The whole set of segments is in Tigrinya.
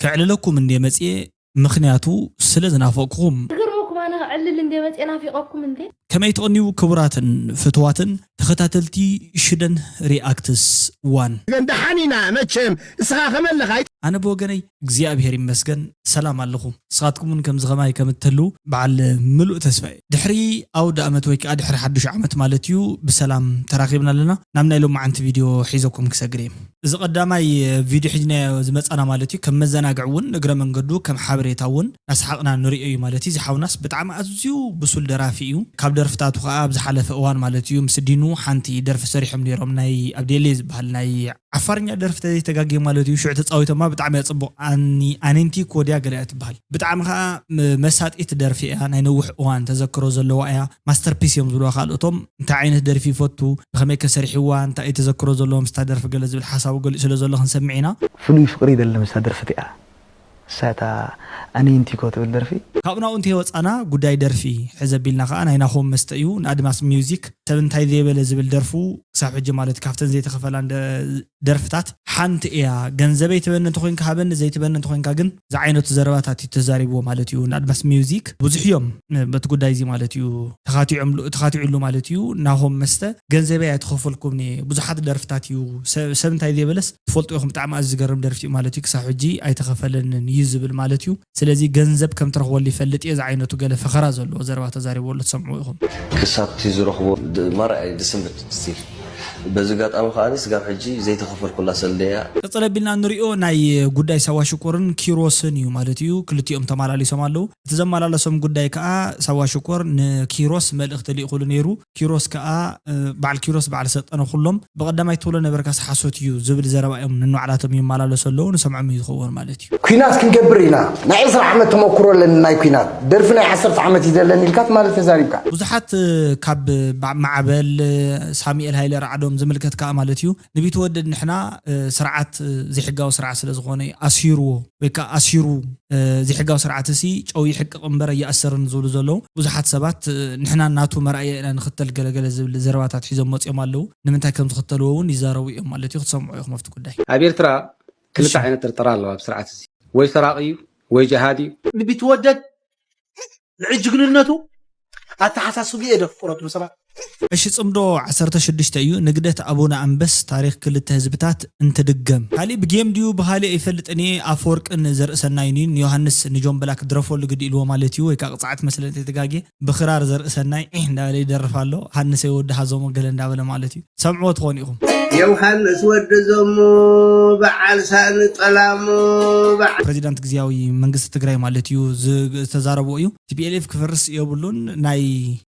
ከዕልለኩም እንድየ መጽየ፣ ምኽንያቱ ስለ ዝናፈቕኩኹም። ትገርመኩም ኣነ ክዕልል እንድየ መጽየ ናፊቐኩም እንዴ። ከመይ ትቕንዩ ክቡራትን ፍትዋትን ተኸታተልቲ ሽደን ሪኣክትስ ዋን። ግን ደሓን ኢና መቸም፣ ንስኻ ከመለኻ ኣነ ብወገነይ እግዚኣብሔር ይመስገን ሰላም ኣለኹ። ንስኻትኩም እውን ከምዚ ኸማይ ከም እትህልዉ በዓል ምሉእ ተስፋ እየ። ድሕሪ ኣውደ ኣመት ወይ ከዓ ድሕሪ ሓዱሽ ዓመት ማለት እዩ ብሰላም ተራኺብና ኣለና። ናብ ናይ ሎማዓንቲ ቪድዮ ሒዘኩም ክሰግር እየ። እዚ ቀዳማይ ቪድዮ ሒዝናዮ ዝመጻና ማለት እዩ ከም መዘናግዒ እውን እግረ መንገዱ ከም ሓበሬታ እውን ናስሓቕና ንሪኦ እዩ ማለት እዩ። እዚ ሓውናስ ብጣዕሚ ኣዝዩ ብሱል ደራፊ እዩ። ካብ ደርፍታቱ ከዓ ኣብ ዝሓለፈ እዋን ማለት እዩ ምስ ዲኑ ሓንቲ ደርፊ ሰሪሖም ነይሮም ናይ ኣብዴሌ ዝበሃል ናይ ዓፋርኛ ደርፊ ተዘይተጋግየ ማለት እዩ። ሽዑ ተጻዊቶማ ብጣዕሚ እያ ጽቡቕ። ኣኒ ኣኔንቲ ኮድያ ገለ እያ ትበሃል። ብጣዕሚ ከዓ ም- መሳጢት ደርፊ እያ። ናይ ነዊሕ እዋን ተዘክሮ ዘለዋ እያ። ማስተርፒስ እዮም ዝብልዋ ካልኦቶም። እንታይ ዓይነት ደርፊ ይፈቱ፣ ብኸመይ ከ ሰሪሕዋ፣ እንታይ እዩ ተዘክሮ ዘለዎ ምስታ ደርፊ ገለ ዝብል ሓሳቡ ገሊጹ ስለ ዘሎ ክንሰምዕ ኢና። ፍሉይ ፍቕሪ ደለ ምስታ ደርፊ እቲኣ። እሳ እታ ኣኔንቲኮ ትብል ደርፊ። ካብኡ ናብኡ እንተወፃና ጉዳይ ደርፊ ሕዘ ቢልና ከዓ ናይ ናሆም መስተ እዩ። ንኣድማስ ሚውዚክ ሰብ እንታይ ዘየበለ ዝብል ደርፉ ክሳብ ሕጂ ማለት ካብተን ዘይተኸፈላ እንደ ደርፍታት ሓንቲ እያ። ገንዘበይ ትበኒ እንተኮይንካ ሃበኒ፣ ዘይትበኒ እንተኮይንካ ግን ዝዓይነቱ ዘረባታት እዩ ተዛሪብዎ ማለት እዩ። ንኣድማስ ሚውዚክ ብዙሕ እዮም በቲ ጉዳይ እዚ ማለት እዩ ተኻቲዖምሉ- ተኻቲዑሉ ማለት እዩ። ናሆም መስተ ገንዘበይ ኣይተኸፈልኩም ብዙሓት ደርፍታት እዩ ሰብ ሰብ እንታይ ዘየበለስ ትፈልጡ ኢኹም። ብጣዕሚ ኣዝዩ ዝገርም ደርፊ እዩ ማለት እዩ። ክሳብ ሕጂ ኣይተኸፈለንን እዩ ዝብል ማለት እዩ። ስለዚ ገንዘብ ከም ትረኽበሉ ይፈልጥ እየ ዝዓይነቱ ገለ ፈኸራ ዘለዎ ዘረባ ተዛሪብዎ ኣሎ ትሰምዕዎ ኢኹም። ክሳብቲ ዝረኽቦ ድ- ማራ እዩ ዝስምት ስቲል በዚ ኣጋጣሚ ከዓኒ ስጋብ ሕጂ ዘይተኸፈልኩላ ሰልደያ ቅፅል ኣቢልና ንሪኦ ናይ ጉዳይ ሳዋ ሽኮርን ኪሮስን እዩ ማለት እዩ። ክልቲኦም ተመላሊሶም ኣለዉ። እቲ ዘመላለሶም ጉዳይ ከዓ ሳዋ ሽኮር ንኪሮስ መልእኽቲ ልኢኹሉ ነይሩ። ኪሮስ ከዓ በዓል ኪሮስ በዓል ሰጠነ ኩሎም ብቐዳማይ ትብሎ ነበርካስ ሓሶት እዩ ዝብል ዘረባ እዮም ንንባዕላቶም ይመላለሱ ኣለዉ። ንሰምዖም እዩ ዝኸውን ማለት እዩ። ኲናት ክንገብር ኢና ናይ ዕስራ ዓመት ተመኩሮ ኣለኒ ናይ ኲናት ደርፊ ናይ ዓሰርተ ዓመት እዩ ዘለኒ ኢልካ ትማሊ ተዛሪብካ። ብዙሓት ካብ ማዕበል ሳሙኤል ሃይለ ራዕዶም ዝምልከት ከዓ ማለት እዩ ንቢትወደድ ንሕና ስርዓት ዘይሕጋዊ ስርዓት ስለ ዝኾነ ኣሲርዎ ወይ ከዓ ኣሲሩ ዘይሕጋዊ ስርዓት እሲ ጨው ይሕቅቕ እምበር ኣየኣስርን ዝብሉ ዘለዉ ብዙሓት ሰባት ንሕና ናቱ መርኣያ ኢና ንኽተል ገለገለ ዝብል ዘረባታት ሒዞም መፅኦም ኣለዉ። ንምንታይ ከም ዝኽተልዎ እውን ይዛረቡ እዮም ማለት እዩ። ክትሰምዑ ኢኹም ኣብቲ ጉዳይ። ኣብ ኤርትራ ክልተ ዓይነት ጥርጠራ ኣለዋ ኣብ ስርዓት እዚ ወይ ሰራቒ እዩ ወይ ጀሃዲ እዩ። ንቢትወደድ ልዕሊ ጅግንነቱ ኣተሓሳስብኡ እየ ደፍቅሮ ትብሉ ሰባት። ቀሺ ጽምዶ ዓሰርተ ሽዱሽተ እዩ። ንግደት ኣቡነ ኣንበስ ታሪኽ ክልተ ህዝብታት እንትድገም። ካሊእ ብጌም ድዩ ብኻሊእ ኣይፈልጥን እየ። ኣፈወርቅን ዘርእሰናይን እዩ። ንዮሃንስ ንጆን ብላክ ድረፈሉ ግዲ ኢልዎ ማለት እዩ። ወይ ከዓ ቅጽዓት መስለኒ ተጋግየ። ብኽራር ዘርእሰናይ ዒሕ እንዳበለ ይደርፍ ኣሎ። ሃንሰይ ወዲ ሃዞሞ ገለ እንዳበለ ማለት እዩ። ሰምዕዎ ትኾኑ ኢኹም። ዮውሃንስ ወዲ ዞሞ በዓል ሳእኒ ጠላሞ በዓል ፕሬዚዳንት ግዝያዊ መንግስቲ ትግራይ ማለት እዩ ዝተዛረብዎ እዩ። ቲፒኤልኤፍ ክፈርስ የብሉን ናይ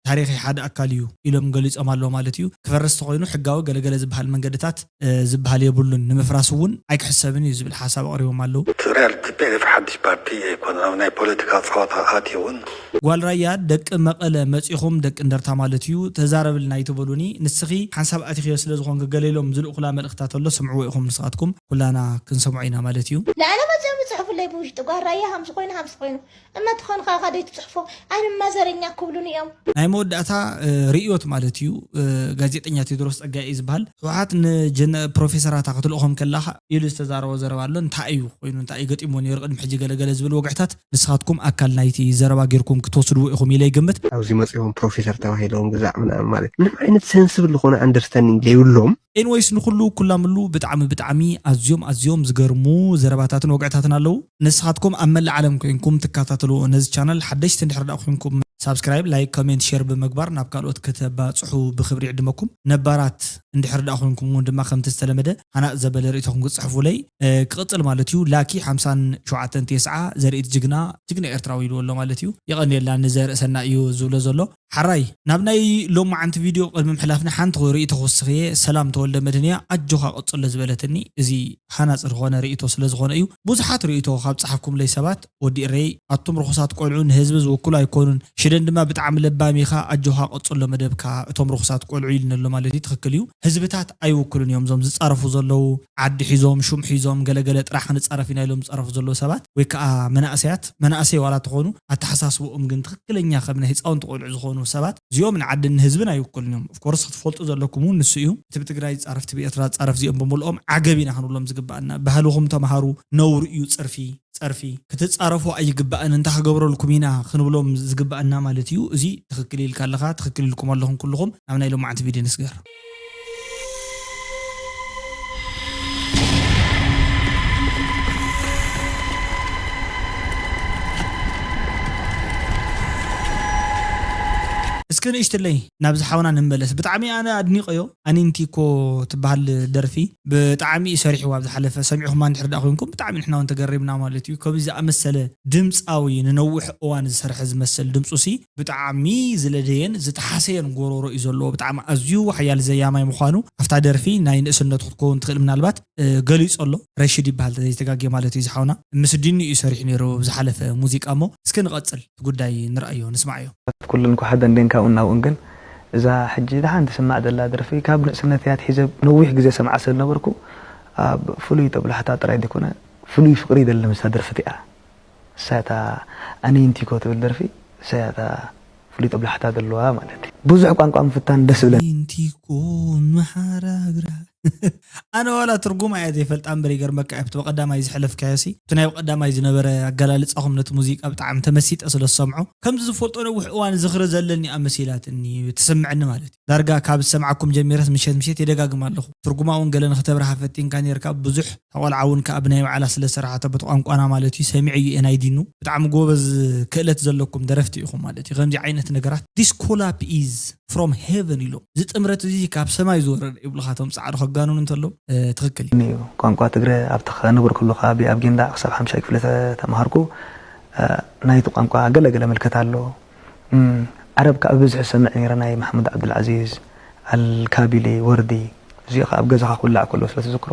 ታሪኸይ ሓደ ኣካል እዩ ኢሎም ገሊፆም ኣለዎ ማለት እዩ። ክፈርስ ተኾይኑ ሕጋዊ ገለገለ ዝበሃል መንገድታት ዝበሃል የብሉን ንምፍራስ እውን ኣይክሕሰብን እዩ ዝብል ሓሳብ ኣቕሪቦም ኣለዉ። ትግራይ ቲፒኤልኤፍ ሓድሽ ፓርቲ ኣይኮነን ኣብ ናይ ፖለቲካ ፀዋታ ኣትዩ እውን። ጓል ራያ ደቂ መቐለ መፂኹም ደቂ እንደርታ ማለት እዩ ተዛረብልና ኣይትበሉኒ ንስኺ ሓንሳብ ኣቲኽዮ ስለ ዝኾንኪ ገለ ኢሎም ዝልእኹላ መልእኽታት ኣሎ ስምዕዎ ኢኹም ንስኻትኩም ኩላና ክንሰምዖ ኢና ማለት እዩ። ንዓና መፂኦም ይፅሕፉለይ ብውሽጢ ጓል ራያ ሃምዚ ኮይኑ ሃምዚ ኮይኑ እመትኾን ኻኻ ደይትፅሕፎ ኣይንማ ዘረኛ ክብሉኒ እዮም። ናይ መወዳእታ ርእዮት ማለት እዩ። ጋዜጠኛ ቴድሮስ ፀጋይ እዩ ዝበሃል። ህወሓት ንፕሮፌሰራታ ክትልእኾም ከላኻ ኢሉ ዝተዛረቦ ዘረባ ኣሎ እንታይ እዩ ኮይኑ እንታይ እዩ ገጢሞ ነይሩ ቅድሚ ሕጂ ገለገለ ዝብል ወግዕታት ንስኻትኩም ኣካል ናይቲ ዘረባ ጌርኩም ክትወስድዎ ኢኹም ኢለ ይግምት። ኣብዚ መፂኦም ፕሮፌሰር ተባሂሎም ግዛዕ ምናምን ማለት ምንም ዓይነት ሰንስብል ዝኾነ ኣንደርስታንዲንግ ዘይብሎም። ኤንወይስ ንኩሉ ኩላምሉ ብጣዕሚ ብጣዕሚ ኣዝዮም ኣዝዮም ዝገርሙ ዘረባታትን ወግዕታትን ኣለዉ። ንስኻትኩም ኣብ መላእ ዓለም ኮይንኩም ትከታተልዎ ነዚ ቻነል ሓደሽቲ እንድሕር ደኣ ኮይንኩም ሳብስክራይብ፣ ላይክ፣ ኮሜንት፣ ሼር ብምግባር ናብ ካልኦት ከተባፅሑ ብክብሪ ይዕድመኩም። ነባራት እንድሕር ደኣ ኮይንኩም እውን ድማ ከምቲ ዝተለመደ ሃናፅ ዘበለ ርእይቶኹም ክትፅሕፉለይ ክቕፅል ማለት እዩ። ላኪ ሓምሳን ሸውዓተን ቴስዓ ዘርእት ጅግና ጅግና ኤርትራዊ ኢልዎ ኣሎ ማለት እዩ። የቐንየልና ንዘርእሰና እዩ ዝብሎ ዘሎ። ሓራይ ናብ ናይ ሎማዓንቲ ቪድዮ ቅድሚ ምሕላፍና ሓንቲ ርእይቶ ክውስኽ እየ። ሰላም ተወልደ መድህን እያ ኣጆኻ ቀጽሎ ዝበለትኒ። እዚ ሃናጺ ዝኾነ ርእይቶ ስለ ዝኾነ እዩ። ብዙሓት ርእይቶ ካብ ጸሓፍኩምለይ ሰባት ወዲ ኢረይ ኣቱም ርኹሳት ቆልዑ ንህዝቢ ዝውክሉ ኣይኮኑን። ሽደን ድማ ብጣዕሚ ለባም ኢኻ ኣጆኻ ቀጽሎ መደብካ እቶም ርኹሳት ቆልዑ ኢሉኒ ኣሎ ማለት እዩ። ትኽክል እዩ። ህዝብታት ኣይውክሉን እዮም። እዞም ዝጻረፉ ዘለዉ፣ ዓዲ ሒዞም፣ ሹም ሒዞም፣ ገለገለ ጥራሕ ክንጻረፍ ኢና ኢሎም ዝጻረፉ ዘለዉ ሰባት፣ ወይ ከዓ መናእሰያት፣ መናእሰይ ዋላ ተኾኑ፣ ኣተሓሳስብኦም ግን ትኽክለኛ ከም ናይ ህፃውንቲ ቆልዑ ዝኾኑ ሰባት፣ እዚኦም ንዓድን ንህዝብን ኣይውክሉን እዮም። ኦፍኮርስ ክትፈልጡ ዘለኩም እውን ንሱ እዩ። እቲ ብትግራይ ዝጻረፍ፣ እቲ ብኤርትራ ዝጻረፍ፣ እዚኦም ብምልኦም ዓገብ ኢና ክንብሎም ዝግባኣና። ባህልኹም ተምሃሩ፣ ነውሪ እዩ ጽርፊ፣ ጸርፊ። ክትጻረፉ ኣይግባእን፣ እንታይ ክገብረልኩም ኢና ክንብሎም ዝግባኣና ማለት እዩ። እዚ ትኽክል ኢልካ ኣለኻ፣ ትኽክል ኢልኩም ኣለኹም ኩልኹም። ናብ ናይ ሎማዓንቲ ቪድዮ ንስገር። እስኪ ንእሽትለይ ናብዚ ሓውና ንመለስ። ብጣዕሚ ኣነ ኣድኒቀዮ። ኣኒንቲኮ ትበሃል ደርፊ ብጣዕሚ እዩ ሰሪሕዋ ኣብ ዝሓለፈ። ሰሚዕኹማ እንድሕር ደኣ ኮይንኩም ብጣዕሚ ንሕና እውን ተገሪምና ማለት እዩ። ከምዚ ዝኣመሰለ ድምፃዊ ንነዊሕ እዋን ዝሰርሐ ዝመስል ድምፁ ሲ ብጣዕሚ ዝለደየን ዝተሓሰየን ጎሮሮ እዩ ዘለዎ። ብጣዕሚ ኣዝዩ ሓያል ዘያማይ ምዃኑ ኣብታ ደርፊ ናይ ንእስነቱ ክትከውን ትኽእል ምናልባት እ፣ ገሊጹ ኣሎ። ረሽድ ይበሃል ተዘይተጋግየ ማለት እዩ ዝሓውና። ምስ ዲኒ እዩ ሰሪሑ ነይሩ ብዝሓለፈ ሙዚቃ እሞ እስኪ ንቐጽል እቲ ጉዳይ ንርኣዮ ንስማዓዮ። ኩለን ኩሓ ደንዴን ካብኡ ናብኡን ግን እዛ ሕጂ ደሓን ትስማዕ ዘላ ደርፊ ካብ ንእስነት እያ ትሒዘ ነዊሕ ግዜ ሰምዓ ስለ ነበርኩ ኣብ ፍሉይ ጦብላሕታ ጥራይ ዘይኮነ ፍሉይ ፍቕሪ ይደሊ ምስታ ደርፊ እቲኣ። እሳ እታ ኣኒንቲኮ ትብል ደርፊ እሳ እያ እታ ፍሉይ ጦብላሕታ ዘለዋ ማለት እዩ። ብዙሕ ቋንቋ ምፍታን ደስ ይብለኒ። ኣኒንቲኮ መሓራግራ ኣነ ዋላ ትርጉማ እያ ዘይፈልጣ እምበር ይገርመካ እያ። ብቲ በቀዳማይ ዝሕለፍካዮ ሲ እቲ ናይ በቀዳማይ ዝነበረ ኣገላልጻኹም ነቲ ሙዚቃ ብጣዕሚ ተመሲጠ ስለ ዝሰምዖ ከምዚ ዝፈልጦ ነዊሕ እዋን ዝኽሪ ዘለኒ እያ መሲላትኒ ትስምዕኒ ማለት እዩ። ዳርጋ ካብ ዝሰምዓኩም ጀሚረስ ምሸት ምሸት የደጋግም ኣለኹ። ትርጉማ እውን ገለ ንክተብርሃ ፈቲንካ ነርካ ብዙሕ እታ ቆልዓ እውን ከኣ ብናይ ባዕላ ስለ ዝሰራሓቶ በቲ ቋንቋና ማለት እዩ ሰሚዐ እዩ ኤን ኣይ ዲ ኑ ብጣዕሚ ጎበዝ ክእለት ዘለኩም ደረፍቲ ኢኹም ማለት እዩ። ከምዚ ዓይነት ነገራት this collab is from heaven ኢሎም እዚ ጥምረት እዚ ካብ ሰማይ ዝወረደ ይብሉኻ እቶም ጻዕሪ ከጋንኑ እንተለዉ እ፣ ትኽክል እዩ። እዩ። ቋንቋ ትግረ ኣብቲ ከንብር ከሎ ከባቢ ኣብ ጊንዳዕ ክሳብ ሓምሻይ ክፍሊ ተ- ተማሃርኩ። እ፣ ናይቲ ቋንቋ ገለ ገለ ምልከት ኣሎ። እም፣ ዓረብ ከኣ ብብዝሒ ዝሰምዕ ነይረ፣ ናይ ማሕሙድ ዓብዱልዓዚዝ፣ ኣልካቢሊ፣ ወርዲ። እዚኦ ከኣ ኣብ ገዛኻ ክውላዕ ከሎ ስለ ትዝክሮ፣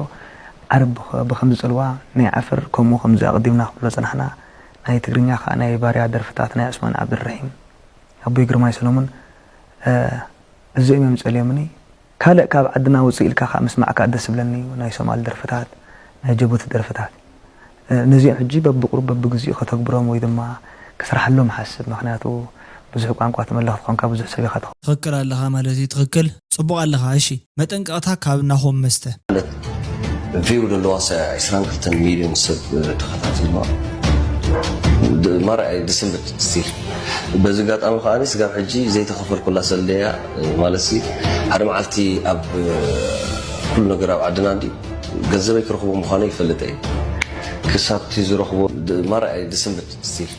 ዓረብ ብኸ- ብኸምዚ ጽልዋ ናይ ዓፈር ከምኡ ከምዚ ኣቕዲምና ክብሎ ጸናሕና። ናይ ትግርኛ ከኣ ናይ ባርያ ደርፍታት ናይ ዑስማን ዓብዱልረሒም፣ ኣቦይ ግርማይ ሰለሙን፣ እ፣ እዚኦም እዮም ጸልዮምኒ። ካልእ ካብ ዓድና ውፅእ ኢልካ ከዓ ምስማዕ ከዓ ደስ ዝብለኒ እዩ። ናይ ሶማል ደርፍታት፣ ናይ ጀቡቲ ደርፍታት። እ፣ ነዚኦም ሕጂ በብቁሩብ በብግዚኡ ከተግብሮም ወይ ድማ ክስርሓሎም እሓስብ። ምኽንያቱ ብዙሕ ቋንቋ ትመልኽ ትኾንካ ብዙሕ ሰብ ኢኻ ትኸውን። ትኽክል ኣለኻ ማለት እዩ። ትኽክል። ጽቡቕ ኣለኻ። እሺ፣ መጠንቀቕታ ካብ ናሆም መስተ። ማለት ቪው ዘለዋ ዒስራን ክልተን ሚልዮን ሰብ ተኸታቲልዋ። ድ- ማርኣይ ድስምብድ ስቲል። በዚ ኣጋጣሚ ከኣ ስጋብ ሕጂ ዘይተኸፈልኩላ ሰለያ፣ ማለት ሲ ሓደ መዓልቲ ኣብ ኩሉ ነገር ኣብ ዓድና እንዲ ገንዘበይ ክረኽቦ ምዃኑ ይፈልጥ እየ። ክሳብ እቲ ዝረኽቦ ድ- ማርኣይ ድስምብድ ስቲል።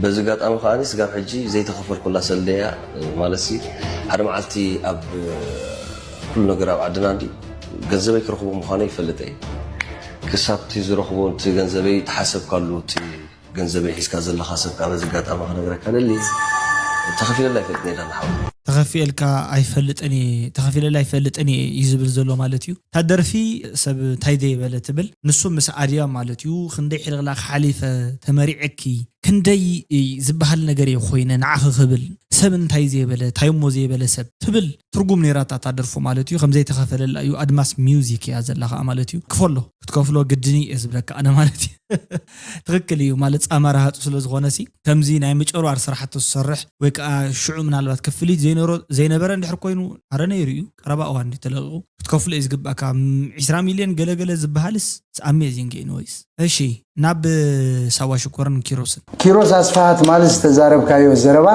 በዚ ኣጋጣሚ ከኣ ስጋብ ሕጂ ዘይተኸፈልኩላ ሰለያ፣ ማለት ሲ ሓደ መዓልቲ ኣብ ኩሉ ነገር ኣብ ዓድና እንዲ ገንዘበይ ክረኽቦ ምዃኑ ይፈልጥ እየ። ክሳብ እቲ ዝረኽቦ እቲ ገንዘበይ ተሓሰብካሉ እቲ ገንዘበይ ሒዝካ ዘለኻ ሰብ ከዓ በዚ ኣጋጣሚ ክነግረካ ደሊ። ተኸፊለላ ኣይፈልጥን እየ ዳና ሓወይ። ተኸፊኤልካ ኣይፈልጥን እየ፣ ተኸፊለላ ኣይፈልጥን እየ እዩ ዝብል ዘሎ ማለት እዩ። እታ ደርፊ ሰብ እንታይ ዘይበለ ትብል፣ ንሱ ምስ ኣድያ ማለት እዩ። ክንደይ ሕልኽላኽ ሓሊፈ ተመሪዐኪ፣ ክንደይ ዝበሃል ነገር እየ ኮይነ ንዓኺ ክብል፣ ሰብ እንታይ ዘይበለ፣ እንታይ እሞ ዘይበለ ሰብ ትብል ትርጉም ነይራታ እታ ደርፉ ማለት እዩ። ከም ዘይተኸፈለላ እዩ። ኣድማስ ሚውዚክ እያ ዘላ ከዓ ማለት እዩ። ክፈሎ፣ ክትከፍሎ ግድን እየ ዝብለካ ኣነ ማለት እዩ። ትኽክል እዩ ማለት ጻማ ረሃጹ ስለ ዝኾነ ሲ ከምዚ ናይ ምጭርባር ስራሕቲ ዝሰርሕ ወይ ከዓ ሽዑ ምናልባት ክፍሊት ዘይነሮ ዘይነበረ እንድሕር ኮይኑ ኣረ ነይሩ እዩ። ቀረባ እዋን እንዲ ተለቂቑ ክትከፍሎ እዩ ዝግባእካ። ም- ዒስራ ሚልዮን ገለገለ ዝበሃልስ ኣሜዚንግ ኢንወይስ። እሺ፣ ናብ ሳዋ ሽኮርን ኪሮስን። ኪሮስ ኣስፍሃ ትማሊ ዝተዛረብካዮ ዘረባ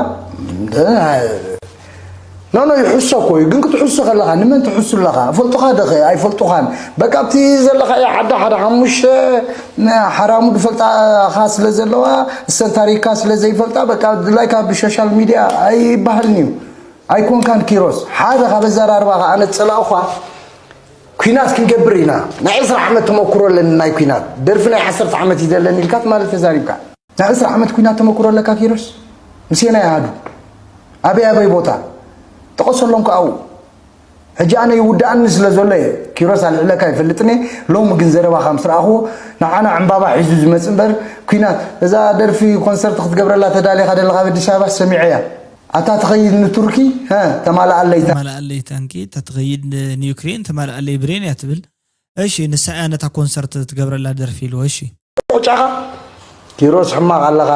ኖ ኖ ይሕሶ እኮ እዩ። ግን ክትሕሱ ከለኻ ንመን ትሕሱ ኣለኻ? እፈልጡኻ ደኸ ኣይፈልጡኻን? በቃ ኣብቲ ዘለኻዮ ዓዲ ሓደ ሓሙሽተ ሓራሙ ዝፈልጣኻ ስለ ዘለዋ እሰን ታሪክካ ስለ ዘይፈልጣ በቃ ድላይካ ብሶሻል ሚድያ ኣይበሃልን እዩ። ኣይኮንካን ኪሮስ፣ ሓደ ካብ ኣዘራርባኻ ኣነ ዝጸላእኳ ኲናት ክንገብር ኢና፣ ናይ ዕስራ ዓመት ተመኩሮ ኣለኒ ናይ ኲናት፣ ደርፊ ናይ ዓሰርተ ዓመት እዩ ዘለኒ ኢልካ ትማሊ ተዛሪብካ። ናይ ዕስራ ዓመት ኲናት ተመኩሮ ኣለካ ኪሮስ? ምስ ኣየናይ ኣሃዱ? ኣበይ ኣበይ ቦታ? ጥቐሰሎም ከኣ ኣብኡ። ሕጂ ኣነ ይውድኣኒ ስለ ዘሎ እየ ኪሮስ ኣልዕለካ ኣይፈልጥን እየ። ሎሚ ግን ዘረባኻ ምስ ረኣኽዎ ንዓና ዕምባባ ሒዙ ዝመጽእ እምበር ኲናት፣ እዛ ደርፊ ኮንሰርት ክትገብረላ ተዳሊኻ ደለኻ ኣብ ኣዲስ ኣበባ ሰሚዐያ። ኣታ ትኸይድ ንቱርኪ፣ ሀ፣ ተማልኣለይ። ተማልኣለይ ታንኪ፣ እታ ትኸይድ ንዩክሬን ተማልኣለይ ብሬን እያ ትብል። እሺ፣ ንሳ እያ ነታ ኮንሰርት ትገብረላ ደርፊ ኢልዎ። እሺ፣ ቁጫኻ ኪሮስ ሕማቕ ኣለኻ።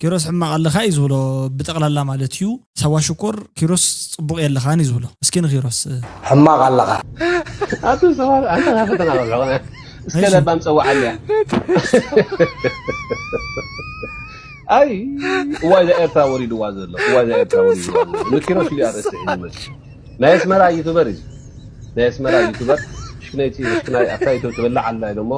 ኪሮስ ሕማቕ ኣለኻ እዩ ዝብሎ። ብጠቕላላ ማለት እዩ። ሳዋ ሽኮር ኪሮስ ጽቡቕ የለኻን እዩ ዝብሎ። እስኪ ንኪሮስ ሕማቕ ኣለኻ። ኣቶ ሰዋር ኣንተ ፈተና ከብዕቕና እስከ ለባም ጸዋዓልያ። ኣይ እዋይ፣ እዛ ኤርትራ ወሪድዋ ዘሎ፣ እዋይ፣ እዛ ኤርትራ ወሪድዋ ዘሎ። ንኪሮስ እዩ ኣርእስቲ ሒዙ መጽ ናይ ኣስመራ ዩቱበር እዩ። ናይ ኣስመራ ዩቱበር ሽክነይቲ ሽክናይ ኣፍታ ኢቶ ትበላዕ ኣላ ኢሎሞ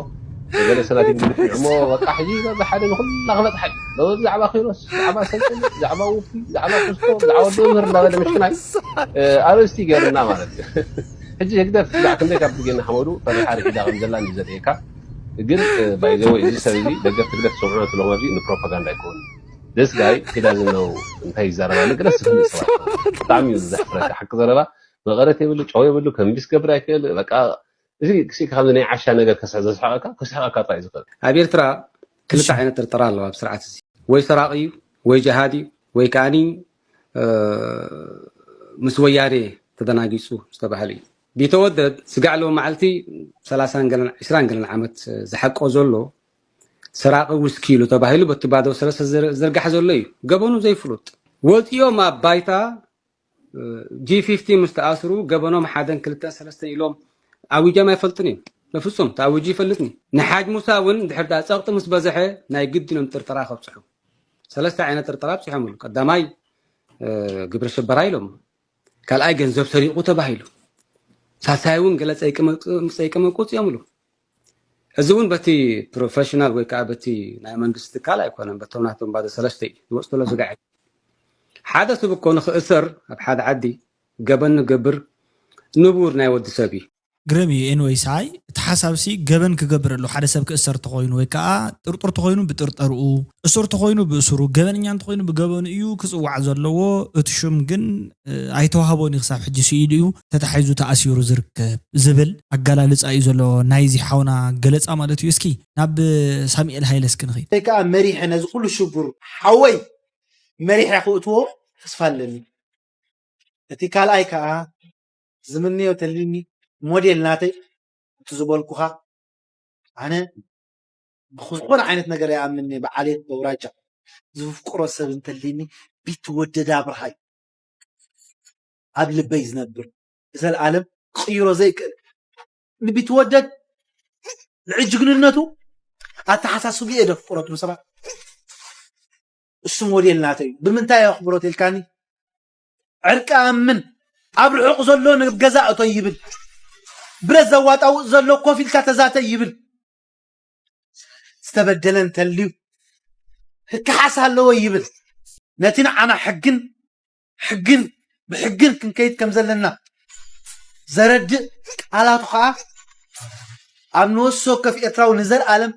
ገለ ሰናቲም ግልፍ ይዕሞ። በቃ ሕጂ በዛ ሓደ ንኹላ ክበጽሓ እዩ። ሎ ብዛዕባ ኪሮስ፣ ብዛዕባ ሰልጥን፣ ብዛዕባ ውፊ፣ ብዛዕባ ክስቶ፣ ብዛዕባ ወዲ መምህር እንዳበለ ምሽክናይ ኣርእስቲ ገርና ማለት እዩ። ሕጂ ህግደፍ ብዛዕ ክንደይ ካብ ጌና ሓመዱ ፈሪሓ ርዒዳ ከም ዘላ እንዲ ዘርእየካ። ግን ባይዘወ እዚ ሰብ እዚ ደገፍ ህግደፍ ሰምዑ ትለሞ እዚ ንፕሮፓጋንዳ ኣይኮኑ። ደስ ጋይ ኪዳዝነው እንታይ ይዛረባ ንግረስ ዝፍልጥ ሰባት። ብጣዕሚ እዩ ዘሕፍረካ ሓቂ ዘረባ። መቐረት የብሉ፣ ጨው የብሉ፣ ከንቢስ ገብር ኣይክእል። በቃ እዚ ክሲ ካብ ናይ ዓሻ ነገር ከስሕ ዘስሓቀካ ከስሓቀካ ጥራይ ዝኽእል። ኣብ ኤርትራ ክልተ ዓይነት ጥርጠራ ኣለዋ ኣብ ስርዓት እዚ፣ ወይ ሰራቂ እዩ፣ ወይ ጀሃዲ፣ ወይ ከዓኒ ምስ ወያኔ ተደናጊጹ ዝተባህለ እዩ። ቢተወደድ ስጋዕ ሎ መዓልቲ ሰላሳን ገለን ዕስራን ገለን ዓመት ዝሓቆ ዘሎ ሰራቂ ውስኪ ኢሉ ተባሂሉ በቲ ባዶ ሰለስተ ዝርጋሕ ዘሎ እዩ። ገበኑ ዘይፍሉጥ ወፂኦም ኣብ ባይታ ጂ ፊፍቲ ምስ ተኣስሩ ገበኖም ሓደን ክልተን ሰለስተን ኢሎም ኣዊጃም ኣይፈልጥን እዮም። በፍጹም ተኣዊጁ ይፈልጥኒ። ንሓጅ ሙሳ እውን ድሕር ዳ ጸቕጢ ምስ በዝሐ ናይ ግድን እዮም ጥርጠራ ከብጽሑ። ሰለስተ ዓይነት ጥርጠራ ኣብጺሖምሉ። ቀዳማይ ግብረ ሽበራ ኢሎም፣ ካልኣይ ገንዘብ ሰሪቑ ተባሂሉ፣ ሳልሳይ እውን ገለ ጸይቂ መውጽ- ጸይቂ መውጽ እዮምሉ። እዚ እውን በቲ ፕሮፌሽናል ወይ ከዓ በቲ ናይ መንግስቲ ትካል ኣይኮነን፣ በቶም ናቶም ባዶ ሰለስተ እዩ ዝወፅ ዘሎ ስጋዕ። ሓደ ሰብ እኮ ንክእሰር ኣብ ሓደ ዓዲ ገበን ንገብር ንቡር ናይ ወዲ ሰብ እዩ። ግርም እዩ። ኤንወይ ሳይ እቲ ሓሳብ ሲ ገበን ክገብር ኣሎ ሓደ ሰብ ክእሰር ተኮይኑ ወይ ከዓ ጥርጡር ተኮይኑ ብጥርጠርኡ እሱር ተኮይኑ ብእሱሩ ገበነኛ እንተኮይኑ ብገበኑ እዩ ክፅዋዕ ዘለዎ። እቲ ሽም ግን ኣይተዋህቦን እዩ ክሳብ ሕጂ ስኢሉ እዩ ተታሒዙ ተኣሲሩ ዝርከብ ዝብል ኣገላልፃ እዩ ዘሎ ናይዚ ሓውና ገለፃ ማለት እዩ። እስኪ ናብ ሳሙኤል ሃይለ እስኪ ንኸይድ። ወይ ከዓ መሪሐ ነዚ ኩሉ ሽጉር ሓወይ መሪሐ ክእትዎ ተስፋ ኣለኒ። እቲ ካልኣይ ከዓ ዝምንዮ ተልኒ ሞዴል ናተይ እቲ ዝበልኩኻ ኣነ ብዝኾነ ዓይነት ነገር ይኣምን እየ። ብዓሌት በውራጃ ዝፍቅሮ ሰብ እንተልኒ ቢትወደድ ኣብርሃይ ኣብ ልበይ ዝነብር ንዘለኣለም ክቕይሮ ዘይክእል ንቢትወደድ ልዕሊ ጅግንነቱ ኣተሓሳስብኡ እየ ደፍቅሮ ትብሉ ሰባት እሱ ሞዴል ናተይ እዩ። ብምንታይ እየ ኣኽብሮት ኢልካኒ? ዕርቂ ኣምን ኣብ ርሑቕ ዘሎ ንገዛ እቶ ይብል። ብረት ዘዋጣውጥ ዘሎ ኮፍ ኢልካ ተዛተ ይብል። ዝተበደለ እንተልዩ ክከሓስ ኣለዎ ይብል። ነቲ ንዓና ሕግን ሕግን ብሕግን ክንከይድ ከም ዘለና ዘረድእ ቃላቱ ከዓ ኣብ ነወሲ ወከፍ ኤርትራዊ ንዘለኣለም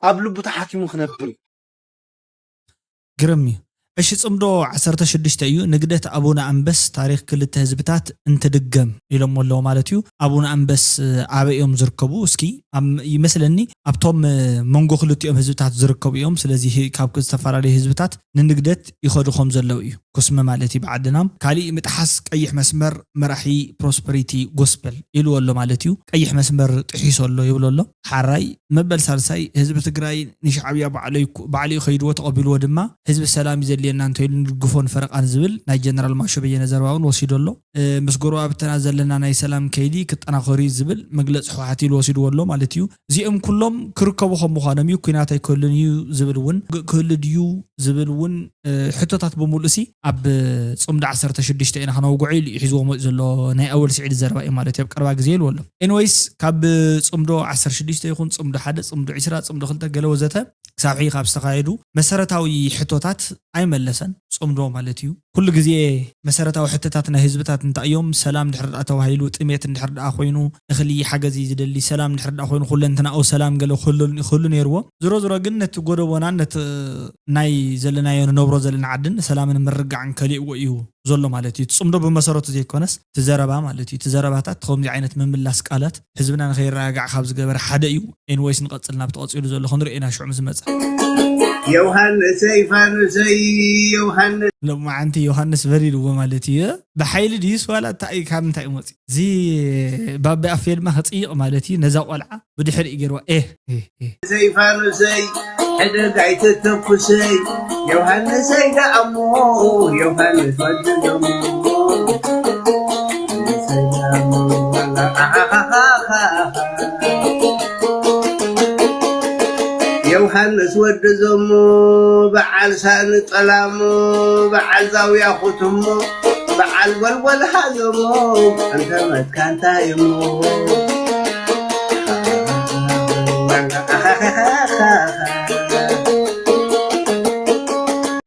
ኣብ ልቡ ተሓኪሙ ክነብር እዩ። ግርም እዩ። እሺ ጽምዶ ዓሰርተ ሽዱሽተ እዩ። ንግደት ኣቡነ ኣንበስ ታሪኽ ክልተ ህዝብታት እንትድገም ኢሎሞ ኣለዉ ማለት እዩ። ኣቡነ ኣንበስ ኣበይ እዮም ዝርከቡ? እስኪ ይመስለኒ ኣብቶም መንጎ ክልቲኦም ህዝብታት ዝርከቡ እዮም። ስለዚ ካብ ዝተፈላለዩ ህዝብታት ንንግደት ይኸዱ ከም ዘለዉ እዩ። ኩስመ ማለት እዩ ብዓድና። ካሊእ ምጥሓስ ቀይሕ መስመር መራሒ ፕሮስፐሪቲ ጎስፐል ኢልዎ ኣሎ ማለት እዩ። ቀይሕ መስመር ጥሒሱ ኣሎ ይብሎ ኣሎ። ሓራይ መበል ሳልሳይ ህዝቢ ትግራይ ንሻዕብያ ባዕሉ እዩ ከይድዎ ተቐቢልዎ ድማ ህዝቢ ሰላም እዩ ዘድልየና እንተኢሉ ንድግፎን ፈረቓን ዝብል ናይ ጀነራል ማሾ በየነ ዘረባ እውን ወሲዱ ኣሎ። ምስ ጎረባብትና ዘለና ናይ ሰላም ከይዲ ክጠናኸር እዩ ዝብል መግለፂ ህወሓት ኢሉ ወሲድዎ ኣሎ ማለት እዩ። እዚኦም ኩሎም ክርከቡ ከም ምዃኖም እዩ ኩናት ኣይክህሉን እዩ ዝብል እውን ክህሉ ድዩ ዝብል እውን ሕቶታት ብምሉእ ሲ ኣብ ፅምዲ ዓሰርተ ሽዱሽተ ኢና ክነውግዖ ኢሉ እዩ ሒዝዎ መፂኡ ዘሎ ናይ ኣወል ስዒድ ዘረባ እዩ ማለት እዩ ኣብ ቀረባ ግዜ ኢልዎ ኣሎ። ኤንወይስ ካብ ፅምዶ ዓሰርተ ሽዱሽተ ይኹን ፅምዶ ሓደ ፅምዶ ዒስራ ፅምዶ ክልተ ገለ ወዘተ ክሳብ ሕጂ ካብ ዝተኻየዱ መሰረታዊ ሕቶታት ኣይመለሰን። ፅምዶ ማለት እዩ ኩሉ ግዜ መሰረታዊ ሕቶታት ናይ ህዝብታት እንታይ እዮም? ሰላም ድሕር ደኣ ተባሂሉ ጥሜት እንድሕር ደኣ ኮይኑ እኽሊ ሓገዝ እዩ ዝደሊ። ሰላም እንድሕር ደኣ ኮይኑ ኩለንትናኡ ሰላም ገለ ክህሉ ክህሉ ነይርዎ። ዝሮ ዝሮ ግን ነቲ ጎደቦናን ነቲ ናይ ዘለናዮ ንነብሮ ዘለና ዓድን ሰላምን ምርግጋዕን ከሊእዎ እዩ ዘሎ ማለት እዩ። እቲ ፅምዶ ብመሰረቱ ዘይኮነስ እቲ ዘረባ ማለት እዩ። እቲ ዘረባታት ከምዚ ዓይነት ምምላስ ቃላት ህዝብና ንኸይረጋጋዕ ካብ ዝገበረ ሓደ እዩ። ኤንወይስ ንቐፅል ናብቲ ቀፂሉ ዘሎ ክንሪኦ ኢና ሽዑ ምስ መፀ። ዮሃንሰይ ፋኑሰይ ዮሃንስ ሎማዓንቲ ዮሃንስ በሪድዎ ማለት እዩ። ብሓይሊ ድዩስ ዋላ እንታይ ካብ ምንታይ እዩ መፂኡ? እዚ ባቢ ኣፌ ድማ ክፅይቕ ማለት እዩ። ነዛ ቆልዓ ብድሕሪ እዩ ገይርዋ። ኤ ኤ፣ ኤ። ሰይ ፋኑሰይ ሕደግ ኣይትተኩሰይ ዮሃንሰይ ደኣሞ ዮሃንስ ወዲ ሎሞ ዮሃንስ ወዲ ዞሞ በዓል ሳኒ ጠላሞ በዓል ዛውያ ኩትሞ በዓል ጎልጎል ሃዘሞ እንተ መትካ እንታይ እሞ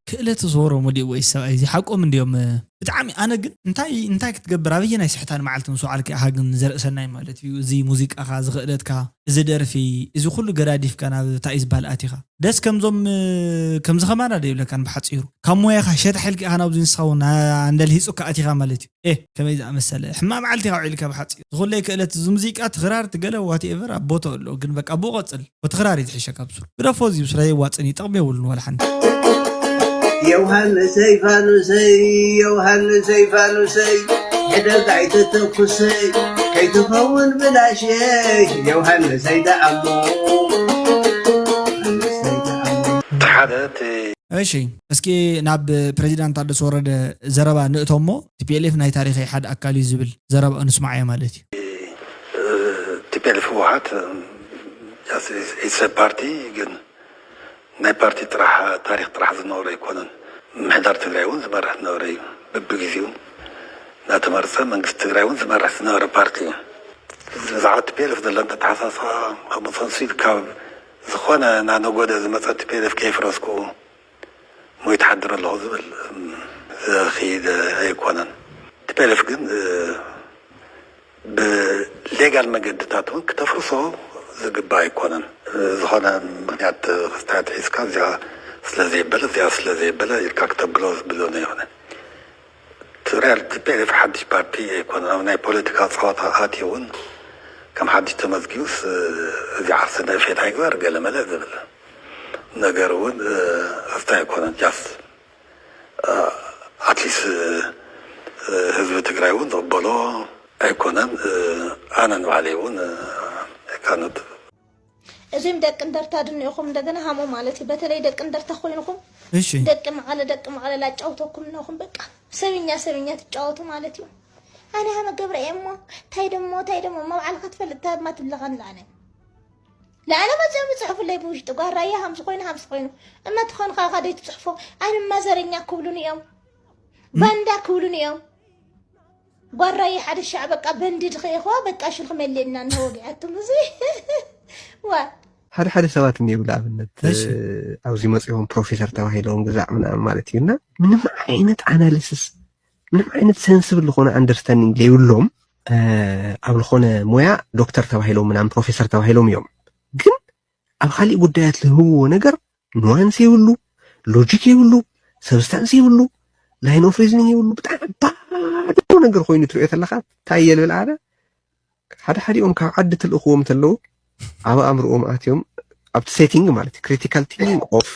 ክእለት ዝወሮም ወዲኡ ወይ ሰብኣይ እዚ ሓቆም እንዲዮም። ብጣዕሚ ኣነ ግን እንታይ እንታይ ክትገብር ኣበየናይ ስሕታን መዓልቲ ምስ ወዓልካ ኢኻ ግን ዘርእሰናይ ማለት እዩ። እዚ ሙዚቃኻ ዝኽእለትካ እዚ ደርፊ እዚ ኩሉ ገዳዲፍካ ናብ እንታይ እዩ ዝበሃል ኣቲኻ ደስ ከምዞም ከምዚ ከማና ዶ ይብለካን ብሓፂሩ ካብ ሞያኻ ሸታሕ ኢልካ ኢኻ ናብዚ ንስኻ እውን እንደልሂፁካ ኣቲኻ ማለት እዩ። ኤ ከመይ ዝኣመሰለ ሕማቕ መዓልቲ ኢኻ ውዒልካ ብሓፂሩ ዝኹለይ ክእለት እዚ ሙዚቃ ትኽራር ትገለ ዋትኤቨር ኣብ ቦታኡ ኣሎ ግን በቃ ብኡ ቀፅል። ወትኽራር እዩ ዝሕሸካ ብሱር ግደፎ እዚ ብሱር ኣየዋፅን እዩ ጥቕሚ የብሉን ዋላ ሓንቲ። ዮሃንሰይ ፋኑሰይ ዮሃንሰይ ፋኑሰይ ሕደግ ኣይትተኩሰይ ከይትኸውን ብላሸይ ዮሃንሰይ ደኣሞ ዮሃንሰይ ደኣሞ እቲ ሓደ እቲ እሺ እስኪ ናብ ፕሬዚዳንት ታደሰ ወረደ ዘረባ ንእቶ እሞ ቲፒኤልኤፍ ናይ ታሪኸይ ሓደ ኣካል እዩ ዝብል ዘረባ ንስማዓዮ ማለት እዩ። ቲፒኤልኤፍ ህወሓት ኢሰ ፓርቲ ግን ናይ ፓርቲ ጥራሕ ታሪክ ጥራሕ ዝነበረ ኣይኮነን። ምምሕዳር ትግራይ እውን ዝመርሕ ዝነበረ እዩ። በብግዜኡ እናተመርፀ መንግስቲ ትግራይ እውን ዝመርሕ ዝነበረ ፓርቲ እዩ። ብዛዕባ ቲፒኤልኤፍ ዘሎ ኣተሓሳስባ ካብ መሰንሱ ካብ ዝኾነ እናነጎደ ዝመፀ ቲፒኤልኤፍ ከየፍረስኩ ሞይት ሓድር ኣለኹ ዝብል ዝኺድ ኣይኮነን። ቲፒኤልኤፍ ግን ብሌጋል መገድታት እውን ክተፍርሶ ዝግባእ ኣይኮነን። ዝኾነ ምክንያት ክስታይ ኣትሒዝካ እዚኣ ስለ ዘየበለ እዚኣ ስለ ዘየበለ ኢልካ ክተብሎ ዝብሎ ኣይኮነን። ትግራይ ቲፒኤልኤፍ ሓድሽ ፓርቲ ኣይኮነን። ኣብ ናይ ፖለቲካ ፀዋታ ኣትዩ እውን ከም ሓድሽ ተመዝጊቡስ እዚ ዓርሰ ንእፌት ኣይግበር ገለመለ ዝብል ነገር እውን ክስታይ ኣይኮነን። ጃስ ኣትሊስት ህዝቢ ትግራይ እውን ዝቕበሎ ኣይኮነን። ኣነ ንባዕለይ እውን ኣይካኑት እዚም ደቂ እንደርታ ድንኢኹም እንደገና ሃሞ ማለት እዩ። በተለይ ደቂ እንደርታ ኮይንኹም እሺ ደቂ መቐለ ደቂ መቐለ ላጫውተኩም ኣለኹም። በቃ ሰብኛ ሰብኛ ትጫወቱ ማለት እዩ። ኣነ ሃመ ገብረ እየ እሞ ታይ ደሞ ታይ ደሞ እሞ ባዕልኻ ትፈልጥ ተማ ትብለኻ ንላነ ለኣነ መፅኦም ይፅሕፉለይ ብውሽጢ ጓራየ ሃምዚ ኮይኑ ሃምዚ ኮይኑ እመ ትኾን ኻኻ ደይ ትፅሕፎ ኣነ ማዘረኛ ክብሉን እዮም ባንዳ ክብሉን እዮም። ጓራየ ሓደ ሻዕ በቃ በንዲ ድኸ ኢኹዋ በቃ ሽልኺ መሌና እናወጊዐትም እዚ ዋ ሓደ ሓደ ሰባት እኒብሉ ኣብነት እሺ። ኣብዚ መፅኦም ፕሮፌሰር ተባሂሎም ግዛዕ ምናምን ማለት እዩ እና ምንም ዓይነት ኣናሊስስ ምንም ዓይነት ሰንስብል ዝኾነ ኣንደርስታንዲንግ ዘይብሎም ኣብ ዝኾነ ሞያ ዶክተር ተባሂሎም ምናምን ፕሮፌሰር ተባሂሎም እዮም ግን ኣብ ካሊእ ጉዳያት ዝህብዎ ነገር ኑዋንስ የብሉ ሎጂክ የብሉ ሰብስታንስ የብሉ ላይን ኦፍ ሪዝኒንግ የብሉ ብጣዕሚ ባዶ ነገር ኮይኑ ትሪኦ ተለካ እንታይ እየ ልብል ኣነ ሓደ ሓዲኦም ካብ ዓዲ ትልእኽዎም ተለዉ ኣብ ኣእምርኦም ኣትዮም ኣብቲ ሴቲንግ ማለት critical thinking of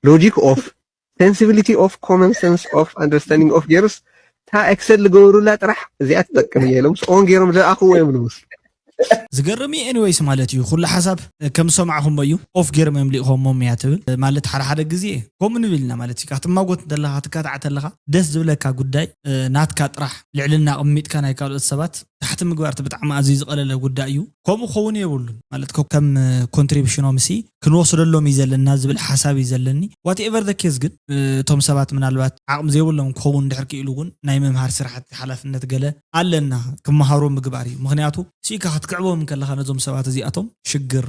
logic of sensibility of common sense of understanding of ገይሩስ እታ ኤክሰል ዝገበሩላ ጥራሕ እዚኣ ትጠቅም እየ ኢሎም ስኦም ገይሮም ዝለኣኽዎ እዮም ዝመስሉ ዝገርም እዩ ኤኒወይስ ማለት እዩ ኩሉ ሓሳብ ከም ዝሰማዕኹሞ እዩ ኦፍ ገይሮም እዮም ልኢኾሞም እያ ትብል ማለት ሓደ ሓደ ግዜ ከምኡ ንብል ኢና ማለት እዩ ትማጎት እንተለኻ ትካታዕ ተለኻ ደስ ዝብለካ ጉዳይ ናትካ ጥራሕ ልዕልና ኣቕሚጥካ ናይ ካልኦት ሰባት ታሕቲ ምግባር እቲ ብጣዕሚ ኣዝዩ ዝቐለለ ጉዳይ እዩ። ከምኡ ክኸውን የብሉን ማለት ከም ኮንትሪቢሽኖም ሲ ክንወስደሎም እዩ ዘለና ዝብል ሓሳብ እዩ ዘለኒ። ዋትኤቨር ዘ ኬዝ ግን እቶም ሰባት ምናልባት ዓቕሚ ዘይብሎም ክኸውን እንድሕር ክኢሉ እውን ናይ ምምሃር ስራሕቲ ሓላፍነት ገለ ኣለና ክመሃሩ ምግባር እዩ። ምክንያቱ ስኢካ ክትክዕቦም ከለኻ ነዞም ሰባት እዚኣቶም ሽግር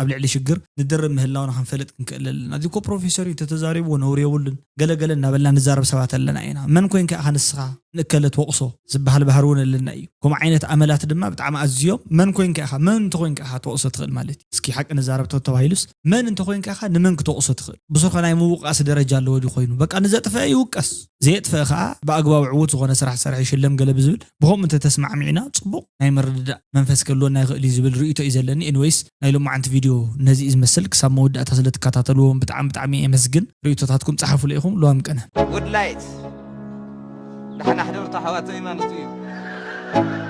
ኣብ ልዕሊ ሽግር ንድርብ ምህላውና ክንፈልጥ ክንክእል ኣለና። እዚ እኮ ፕሮፌሰር እዩ ተተዛሪብዎ ነውሪ የብሉን ገለገለ እናበልና ንዛረብ ሰባት ኣለና ኢና። መን ኮይንካ ኢኻ ንስኻ ንእከለ ትወቕሶ ዝበሃል ባህሪ እውን ኣለና እዩ። ከምኡ ዓይነት ኣመላት ድማ ብጣዕሚ ኣዝዮም፣ መን ኮይንካ ኢኻ፣ መን እንተኮይንካ ኢኻ ትወቕሶ ትኽእል ማለት እዩ። እስኪ ሓቂ ንዛረብ ተተባሂሉስ፣ መን እንተኮይንካ ኢኻ ንመን ክትወቕሶ ትኽእል? ብስርሖ ናይ ምውቃስ ደረጃ ኣለዎ ድዩ ኮይኑ? በቃ ንዘጥፈአ ይውቀስ፣ ዘየጥፈአ ከዓ ብኣግባቡ ዕዉት ዝኾነ ስራሕ ሰራሕ ይሽለም ገለ ብዝብል፣ ብኸምኡ እንተተስማዕሚዕና ጽቡቕ ናይ ምርድዳእ መንፈስ ክህልወና ይኽእል እዩ ዝብል ርእይቶ እዩ ዘለኒ። ኤንወይስ ናይ ሎማዓንቲ ቪድዮ ነዚ እዩ ዝመስል። ክሳብ መወዳእታ ስለ ትከታተልዎም ብጣዕሚ ብጣዕሚ የመስግን። ርእይቶታትኩም ጸሓፉ ኢኹም። ሉዋም ቀነ። ጉድ ላይት ደሓን ኣሕድርቶ ኣሕዋተይ ማለት እዩ።